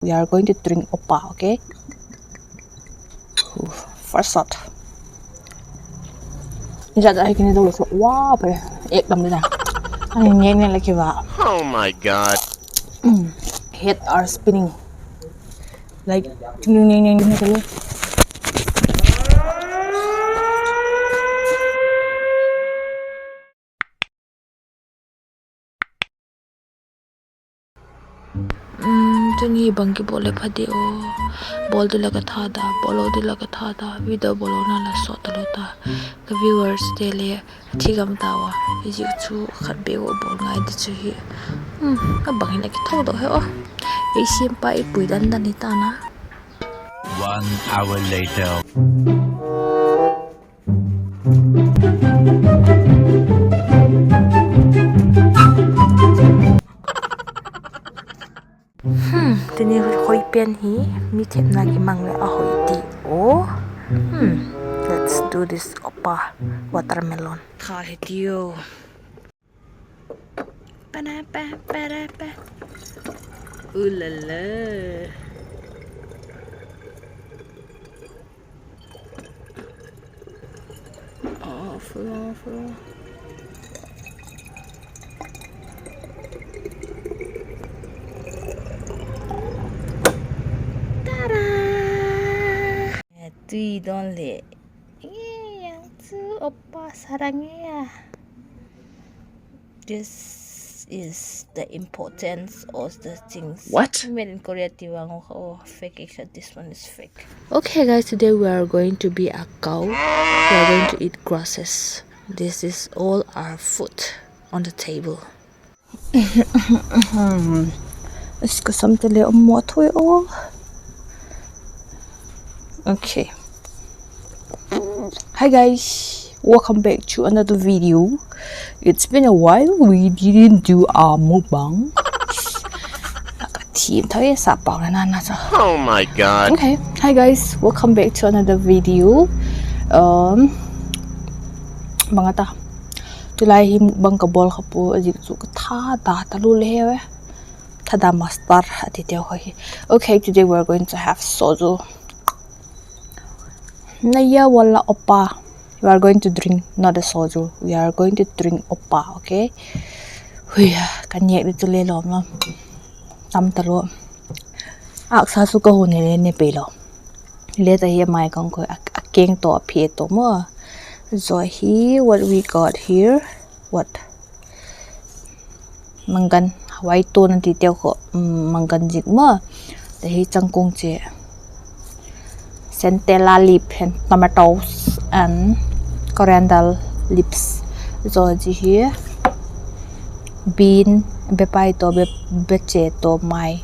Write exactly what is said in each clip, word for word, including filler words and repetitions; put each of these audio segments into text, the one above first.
We are going to drink oppa, okay? First shot. Ijat ai kini do so wa pe ek dam de na. Ai nge nge le ki wa. Oh my God. Head are spinning. Like, ning, ning, ning, ning, ning. Tuni bang kibawl le pha di aw. Bawl di la ka tha da, bawl lo di la ka tha da, video bawl lo na la sawt ta lo ta. Ka viewers te le a thi gam ta ua, i zik chu khat bek u bawl ngai di chu hi. A bang in a kitho do he aw. Ei siam pa i pui dan dan hi ta na. One hour later. Tuni hoi pen hi mi thepna kimang le a hoi ti aw. Let's do this oppa watermelon. Kha he tiu. Para pa, para pa. Ooh la la. Off, off, off. Ta-da! Tui don le. Ei, yang chu oppa sarang e a. This is the importance of the things. What? Made in Korea ti vang o kha o, fake e kha, this one is fake. Okay guys, today we are going to be a cow. We are going to eat grasses. This is all our food on the table. Is ka sam te le a mo thui o. Okay. Hi guys, welcome back to another video. It's been a while we didn't do a mukbang. Ka thiam thoi sa pau na na na sa. Oh my God. Okay. Hi guys, welcome back to another video. Um, bang a ta. Tulai hi mukbang ka bawl kha pua, a zik chu ka tha da ta lu le he we. Tha da master a ti teu kha hi. Okay, today we are going to have soju. Naya wala oppa. We are going to drink, not a soju. We are going to drink oppa, okay? Hui, ka nêk di chu le lawm lawm. Tam ta lo. Aksa chu ka hun he le ne pe lo. Le ta hi a mai kang khoi a, a keng to a phe to maw. Zo hi, what we got here? What? Manggan, hawai to na ti teu kho, manggan zik maw. Te hi changkung che. Centella leaf and tomatoes and coriander leaves. Zo zi hi bean, bepai to, be, beche to mai.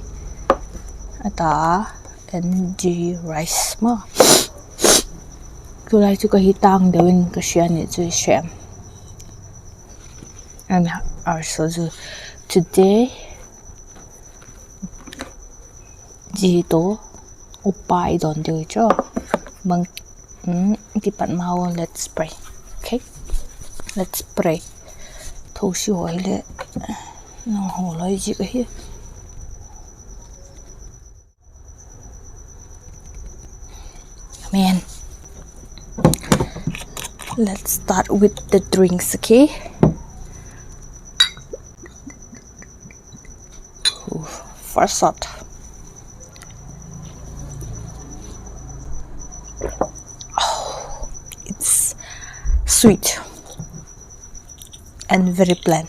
Ata and zi rice maw. Tulai chu ka hi tang deu in ka sia ni chu i sem. And also today zi to upai don deu chu. Bang, mm, kipat mau, let's pray. Okay? Let's pray. Thosi hoi le. Nang ho loi zik ahi. Amen. Let's start with the drinks, okay? Ooh, first shot. Oh, it's sweet and very plain.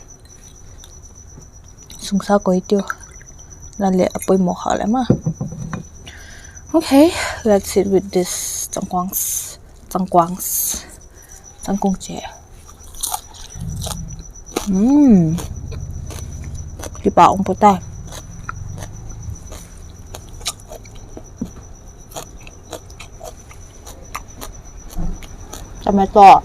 Sungsa koi tiu. La le a poimaw kha le ma. Okay, let's eat with this changkuang, changkuang, changkung che. Mm. Kipak um pua ta. Tomato.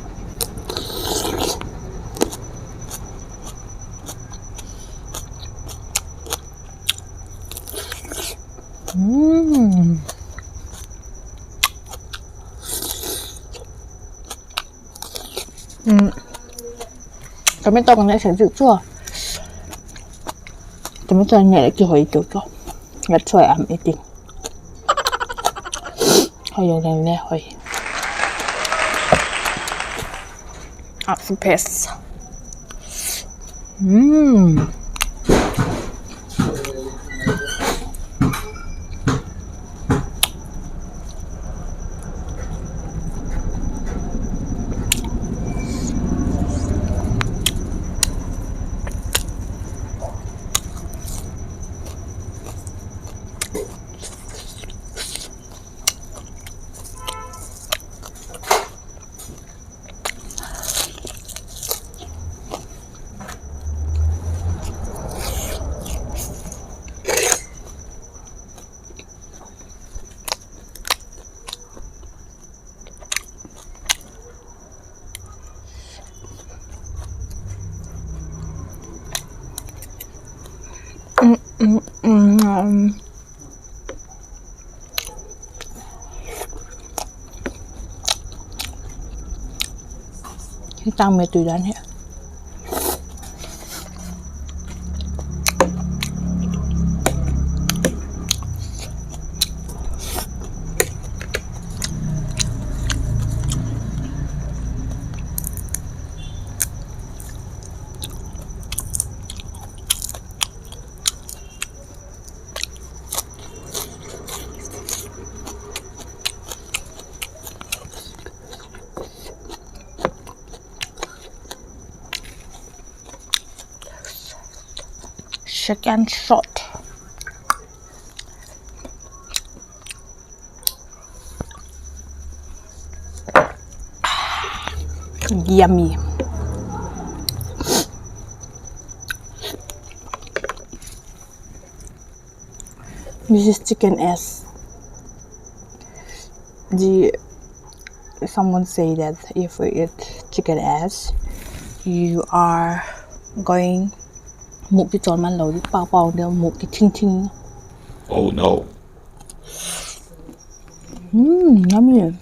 Mm. Mm. Tomato ka nêk sek zik chu a. Tomato nêk le kihoi tiu chu. That's why I'm eating. Hoi, hoi, hoi. Up the best. Mm. Hi tang me tui dan hi. Second shot. Yummy. This is chicken ass. The, someone say that if we eat chicken ass, you are going, mûk kichawl man lo di, pau pau deu mûk kithing thing. Oh no. Mm, yummy.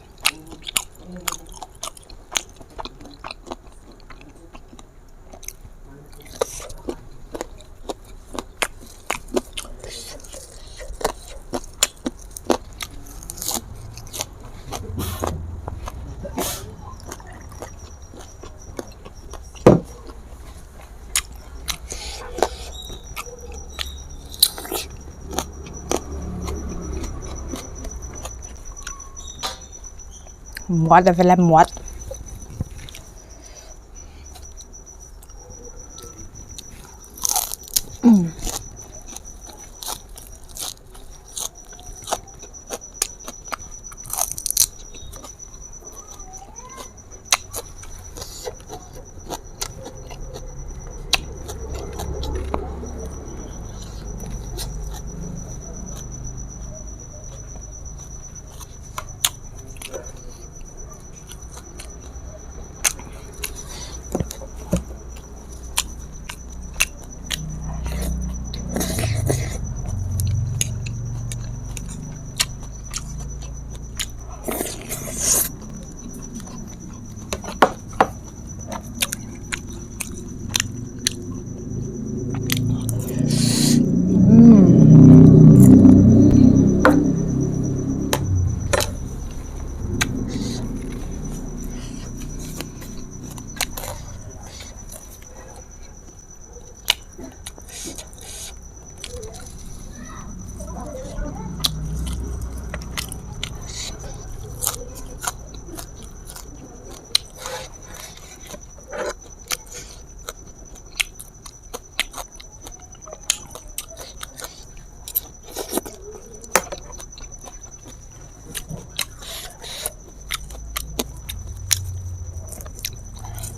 Muat a vele muat.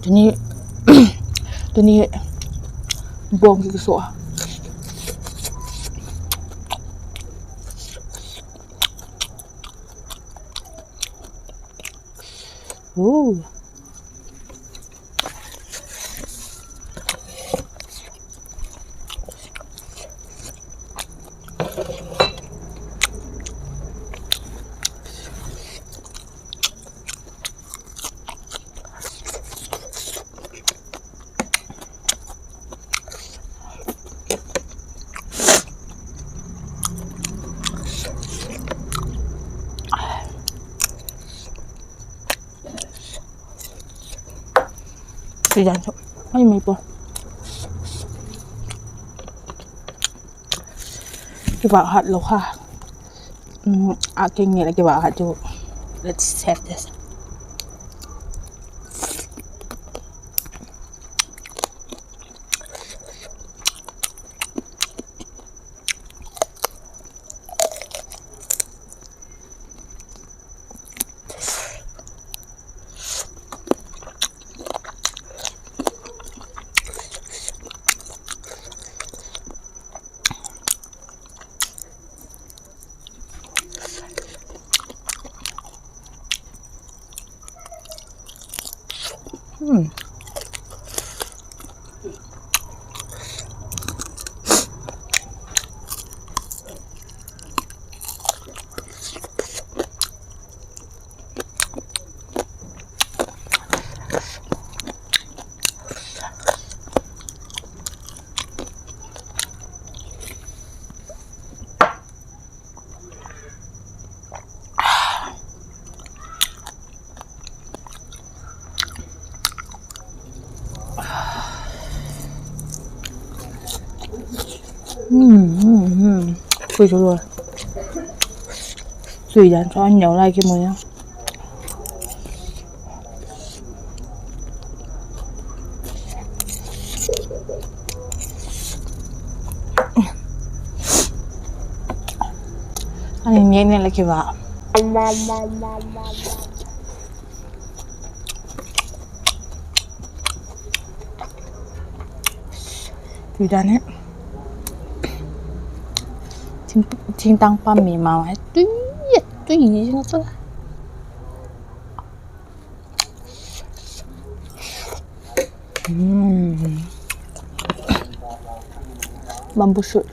Tuni, tuni bawng kisuak a. Tui dan chu mai mai pua. Kivâk hat lo kha. A keng nge la kivâk hat chu. Let's have this. Tui chu, tui dan chu a neu lai kimu a. A ni nêk nêk la kiva. Tui dan hi. Thing, thingtâng pam mi ma hi tui, tui zing chu. Bamboo shoot.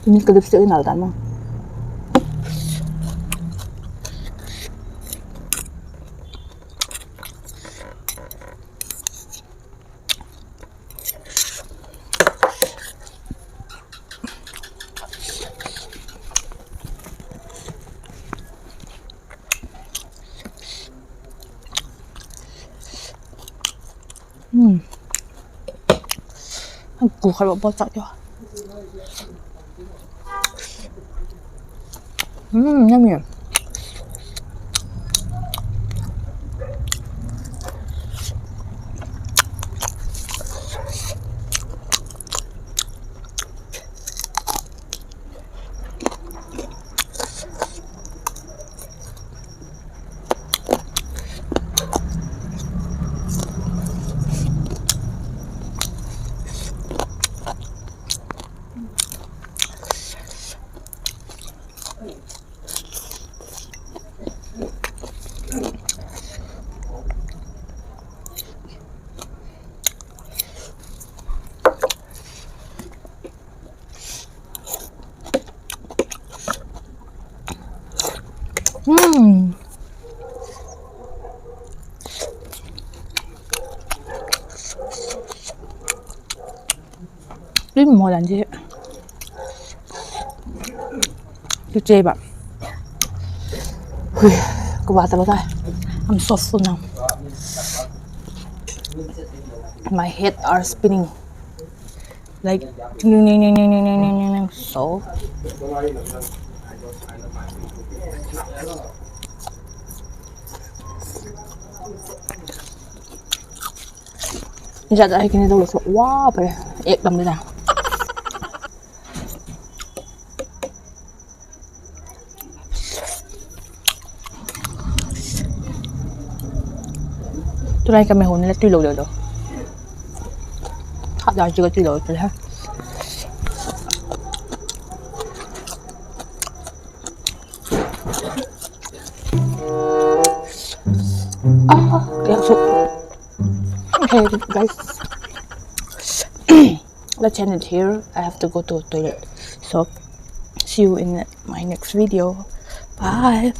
Tuni ka lipstick i nal dan ma. Ku kha lo bawlchâk chu. Yummy. Tui maw dan di. Tu che ba. Ka va ta lo tai. I'm so full now. My head are spinning. Like, so. Ni cha cha hi kini dolo so, wow, pare, ek dam de na. Tulai ka me hun la tui lo lo lo. Khat da chu ka tui lo tu ha. Ah, yeah, so, okay, guys. Let's end it here. I have to go to toilet. So, see you in my next video. Bye.